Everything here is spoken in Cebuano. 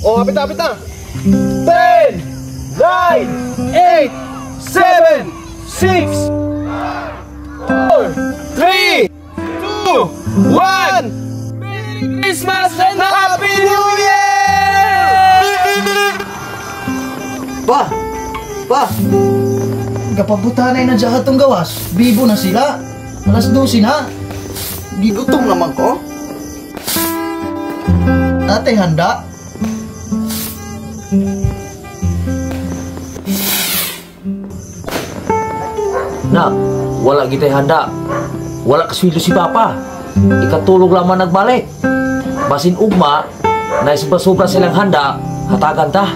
Oh, hapit na, hapit na. 10, 9, 8, 7, 6, 4, 3, 2, 1. Merry Christmas and Happy New Year! Pa! Pa! Gapabutanay na dyan atong gawas. Bibo na sila. Alas 12 na. Gigutom naman ko. Ate, handa? Na, wala gitay handa. Wala kasweldo si Papa. Ikatulog lamang nagbalik. Basin ugma, na sobra-sobra silang handa, hatagan ta.